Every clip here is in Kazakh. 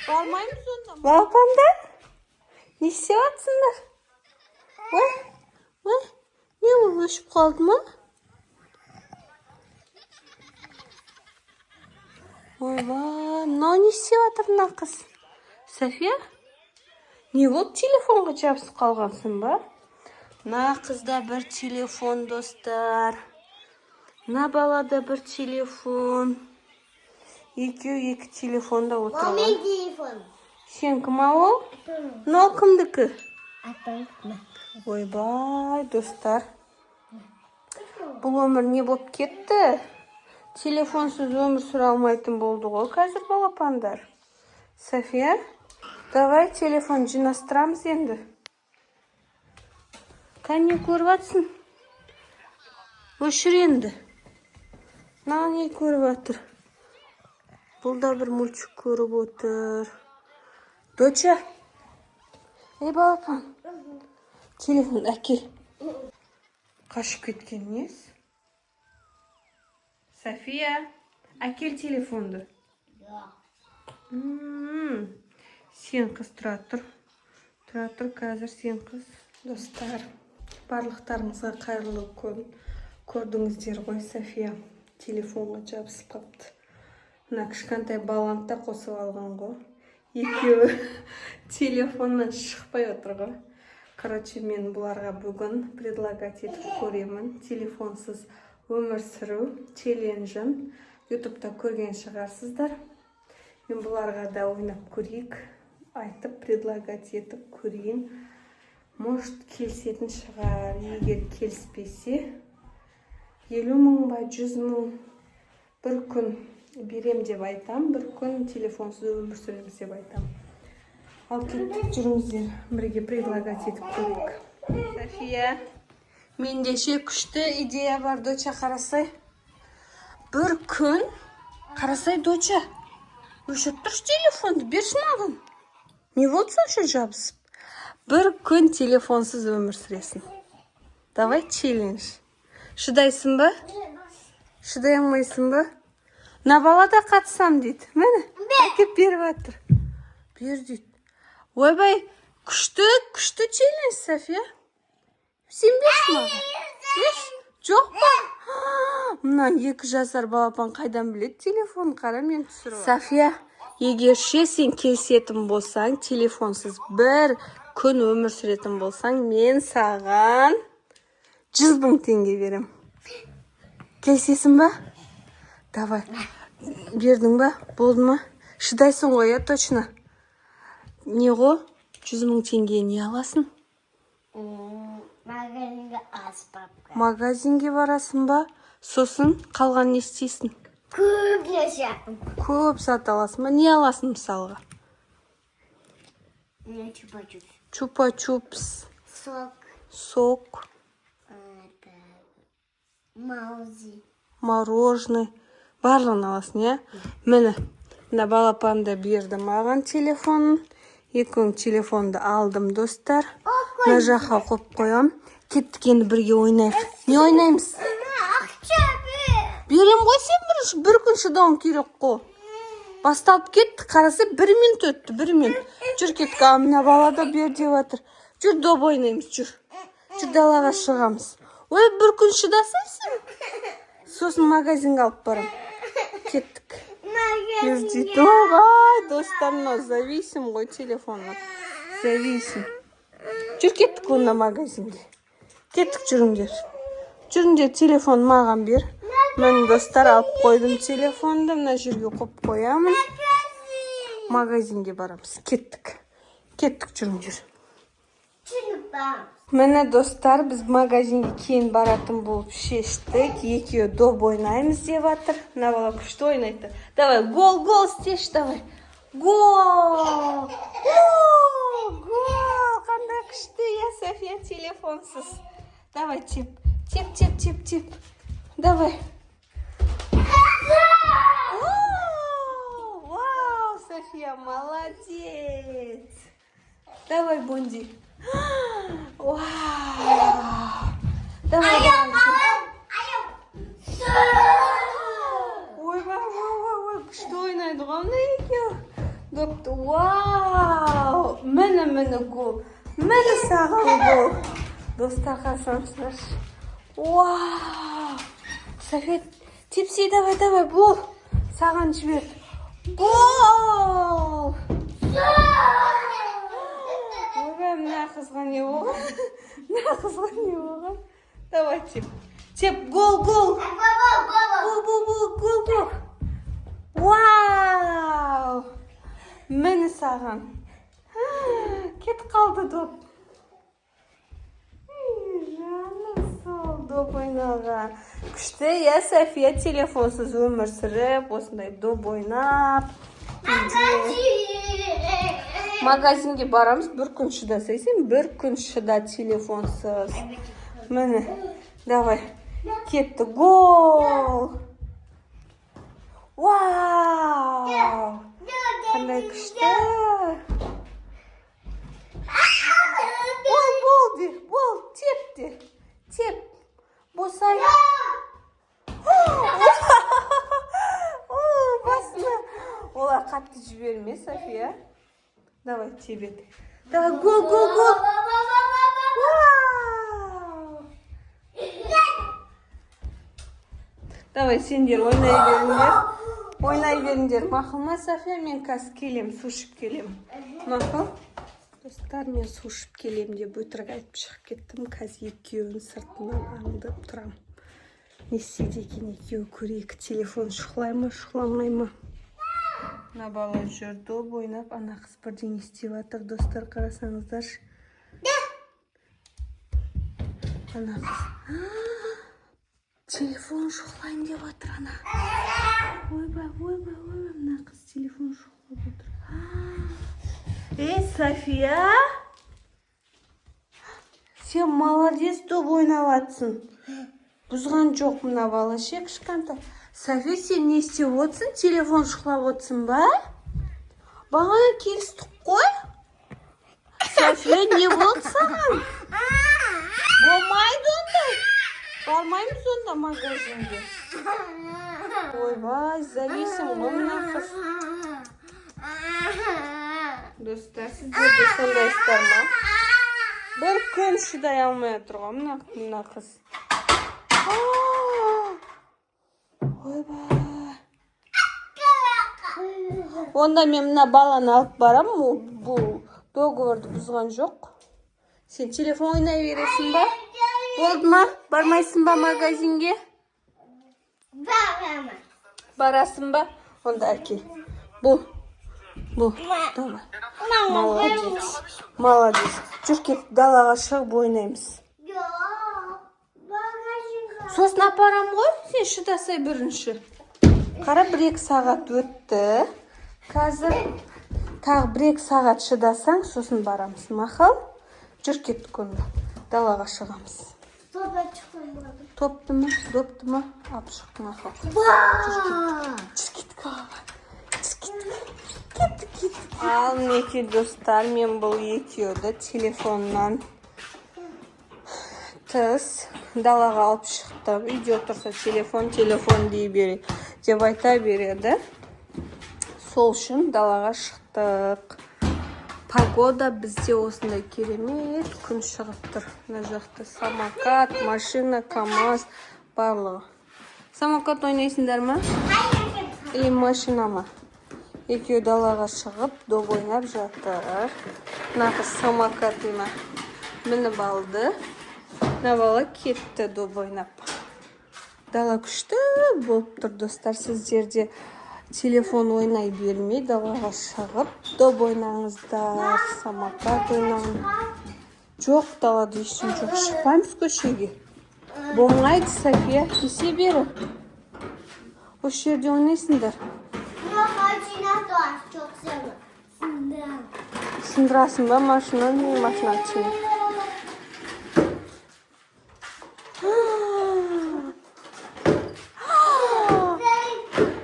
Бармаймыз онда. Балапандар, не істеп жатсыңдар? Ой, ой, не ол, өшіп қалды ма? Ойбай, мынау не істеп жатыр, мына қыз? София, не болды, телефонға жабысып қалғансың ба? Мына қызда бір телефон, достар. Мына балада бір телефон. Екеуі екі телефонда отырған. Мен телефон. Сенікі ма ол? Мынау кімдікі? Атам. Ойбай, достар. Бұл өмір не болып кетті? Телефонсыз өмір сүре алмайтын болды ғой қазір балапандар. София, давай телефон жинастырамыз енді. Кәне, көріп жатсың? Өшір енді. Мынау не көріп жатыр? Бұл да бір мультик көріп отыр. Доча. Ей, балапан. Телефон әкел. Қашып кеткен несі? София, әкел телефонды. Сен, қыз, тұра тұр. Тұра тұр қазір сен, қыз. Достар, барлықтарыңызға қайырлы күн. Көрдіңіздер ғой, София телефонға жабысып қапты. Мына кішкентай баланы да қосып алған ғой. Екеуі телефоннан шықпай отыр ғой. Короче, мен бұларға бүгін предлагать етіп көремін. Телефонсыз өмір сүру челленджін. Ютубта көрген шығарсыздар. Мен бұларға да ойнап көрейік. Айтып, предлагать етіп көрейін. Может, келісетін шығар. Егер келіспесе, 50 000 ба, 100 000 бір күн берем деп айтам. Бір күн телефонсыз өмір сүреміз деп айтам. Ал кеттік, жүріңіздер, бірге предлагать етіп көрейік. София, менде ше күшті идея бар, доча, қарасай. Бір күн, қарасай, доча. Өшіріп тұршы телефонды, берші маған. Не болды сонша жабысып? Бір күн телефонсыз өмір сүресің. Давай челлендж. Шыдайсың ба? Шыдай алмайсың ба? Мына бала да қатысам дейді. Міне, әкеп беріп жатыр. Бер дейді. Ойбай, күшті, күшті челлендж, София. Сен берші маған. Берші. Жоқ па? Мына 2 жасар балапан қайдан біледі телефон? Қара, мен түсіріп. София, егер ше сен келісетін болсаң, телефонсыз бір күн өмір сүретін болсаң, мен саған 100 000 теңге берем. Келісесің ба? Давай. Бердің ба? Болды ма? Шыдайсың ғой, иә, точно? Не ғой? 100 000 теңге не аласың? Магазинге аспапқа. Магазинге барасың ба? Сосын қалған не істейсің? Көп нәрсе. Көп зат аласың ба? Не аласың мысалға? Не, чупа-чупс. Чупа-чупс, Сок. сок, Это, маузи. Мороженое. Барлығын аласың, иә? Міне, мына балапан да берді маған телефонын. Екі телефонды алдым, достар. Мына жаққа қойып қоямын. Кеттік, енді бірге ойнайық. Не ойнаймыз? Ақша бер. Берем ғой, сен бір күн шыдауың керек қой. Басталып кетті, қараса, бір минут өтті, бір минут. Жүр, кеттік. А мына бала да бер деп жатыр. Жүр, доп ойнаймыз, жүр. Жүр, далаға шығамыз. Ой, бір күн шыдасай сен. Сосын магазинге алып барам. Кеттік. Бер дейді. Ойбай, достар, мынау зависим ғой телефоннан. Зависим. Жүр, кеттік онда магазинге. Кеттік, жүріңдер. Жүріңдер, телефон маған бер. Міне, достар, алып қойдым телефонды. Мына жерге қойып қоямын. Магазинге барамыз. Кеттік. Кеттік, жүріңдер. Міне, достар, біз магазинге кейін баратын болып шештік. Екеуі доп ойнаймыз деп жатыр. Мына бала күшті ойнайды. Давай, гол, гол істеші, давай. Гол! Гол! Гол! Қандай күшті, иә, София, телефонсыз. Давай, теп. Теп, теп, теп, теп. Давай. О, вау, София, молодец. Давай, Бонди. Вау. Давай, давай. Ойбай, ой, ой, ой, күшті ойнайды ғой мына екеуі. Допты, вау! Міне, міне, гол. Міне саған гол. Достар, қарасаңыздаршы. Вау! София, тепсей, давай, давай, бол. Саған жібер. Гол! Ойбай, мына қызға не болған? Мына қызға не болған? Давай, теп. Теп, гол, гол. Гол, гол, гол, гол, гол. Вау! Міне саған. Кетіп қалды доп. Ей, жаным сол доп ойнаған. Күшті, иә, София, телефонсыз өмір сүріп, осындай доп ойнап. Үйде. Магазинге барамыз, бір күн шыдаса, сен бір күн шыда телефонсыз. Міне, давай. Кетті, гол! Вау! Қандай күшті! Бол, бол де, бол, теп де, теп. Босай. О, басына. Олар қатты жіберме, София. Давай, тебет. Давай, гол, гол, гол. Вау! Давай, сендер ойнай беріңдер. Ойнай беріңдер. Мақұл ма, София? Мен қазір келем, су ішіп келем. Мақұл? Достар, мен су ішіп келем деп өтірік айтып шығып кеттім. Қазір екеуін сыртынан аңдып тұрам. Не істейді екен екеуі, көрейік. Телефон шұқылай ма, шұқыламай ма? Мына бала жүр доп ойнап, ана қыз бірдеңе істеп жатыр. Достар, қарасаңыздаршы. Ана қыз телефон шұқылайын деп жатыр ана. Ойбай, ойбай, ойбай, мына қыз телефон шұқылап отыр. Ей, София, сен молодец, доп ойнап жатсың. Бұзған жоқ мына бала ше, кішкентай. София, сен не істеп отырсың? Телефон шұқылап отырсың ба? Бағана келістік қой. София, не болды саған? Болмайды ондай. Бармаймыз онда магазинге. Ойбай, зависим ғой мына қыз. Достар, сіздер де сондайсыздар ма? Бір күн шыдай алмай отыр ғой мына қыз. Аа! Ойбай. Онда мен мына баланы алып барамын. Ол бұл договорды бұзған жоқ. Сен телефон ойнай бересің ба? Болды ма? Бармайсың ба магазинге? Барамын. Барасың ба? Онда әкел. Бұл. Бұл. Давай. Молодец. Молодец. Жүр, кет, далаға шығып ойнаймыз. Жоқ. Магазинға. Сосын апарам ғой, сен шыдасай бірінші. Қара, 1-2 сағат өтті. Қазір тағы 1-2 сағат шыдасаң, сосын барамыз. Мақұл? Жүр, кеттік онда. Далаға шығамыз. Тоба шықсам болады. Топты ма, допты ма? Алып шық, мақұл. Ба! Жүр, кеттік, алға. Жүр, кеттік. Кеттік, кеттік. Ал мінекей, достар, мен бұл екеуді телефоннан тыс далаға алып шықтым. Үйде отырса, телефон, телефон дей береді деп айта береді. Сол үшін далаға шықтық. Погода бізде осындай керемет, күн шығып тұр. Мына жақта самокат, машина, КамАЗ, барлығы. Самокат ойнайсыңдар ма или машина ма? Екеуі далаға шығып доп ойнап жатыр. Мына қыз самокатына мініп алды, мына бала кетті доп ойнап. Дала күшті болып тұр. Достар, сіздер де телефон ойнай бермей, далаға шығып доп ойнаңыздар, самокат ойнаңыз. Жоқ, далада ештеңе жоқ, шықпаймыз көшеге, болмайды. София, кесе бері, осы жерде ойнайсыңдар. Машина тоже çok seviyorum. Сындырасың ба машинаны? Не, машина тиме.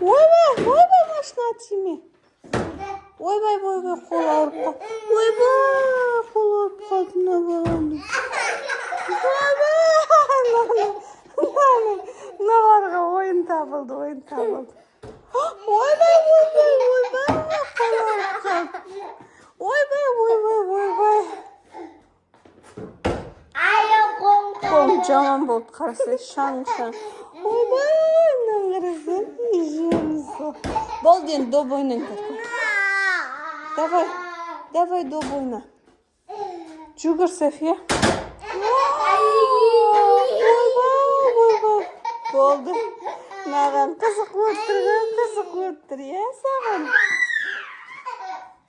Ойбай, ойбай, машина тиме. Ойбай, ойбай, қол ауырып қалды. Ойбай, қол ауырып қалды мына баланың. Ойбай, мыналарға ойын табылды, ойын табылды. Ойбай, ойбай, ойбай, қол ауырып. Жаман болды, қарасай, шаң шаң. Ойбай, мынаны қарасай, жемісі. Болды, енді доп ойнаңдар. Давай, давай, доп ойна. Жүгір, София. Ойбай, ойбай. Болды. Маған қызық болып тұр ғой, қызық болып тұр, иә, саған.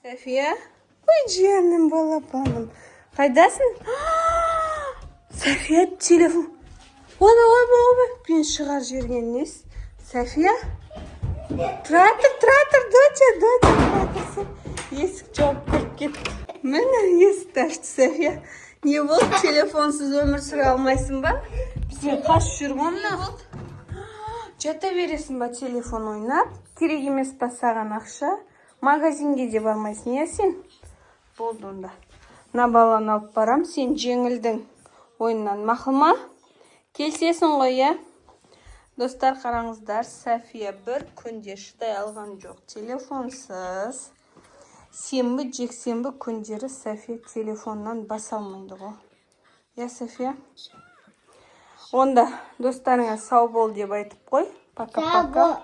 София? Ой, жаным, балапаным. Қайдасың? София, телефон. Ойбай, ойбай, ойбай. Мен шығар жіберген несі? София? Тұра тұр, тұра тұр, доча, доча, тұра тұрсын. Есік жауып кіріп кетті. Міне, есікті ашты София. Не болды, телефонсыз өмір сүре алмайсың ба? Бізден қашып жүр ғой мына. Жата бересің ба телефон ойнап? Керек емес па саған ақша? Магазинге де бармайсың, иә, сен? Болды онда. Мына баланы алып барам, сен жеңілдің ойыннан. Мақұл ма? Келісесің ғой, иә? Достар, қараңыздар, София бір күнде шыдай алған жоқ телефонсыз. Сенбі, жексенбі күндері София телефоннан баса алмайды ғой. Иә, София? Онда достарыңа сау бол деп айтып қой. Пока, Сау пока. бол.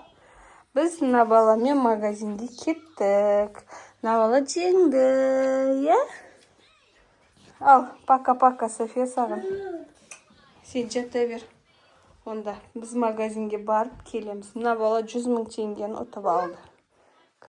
Біз мына баламен магазинге кеттік. Мына бала жеңді, иә? Ал, пока, пока, София, саған. Сен жата бер. Онда біз магазинге барып келеміз. Мына бала 100 000 теңгені ұтып алды.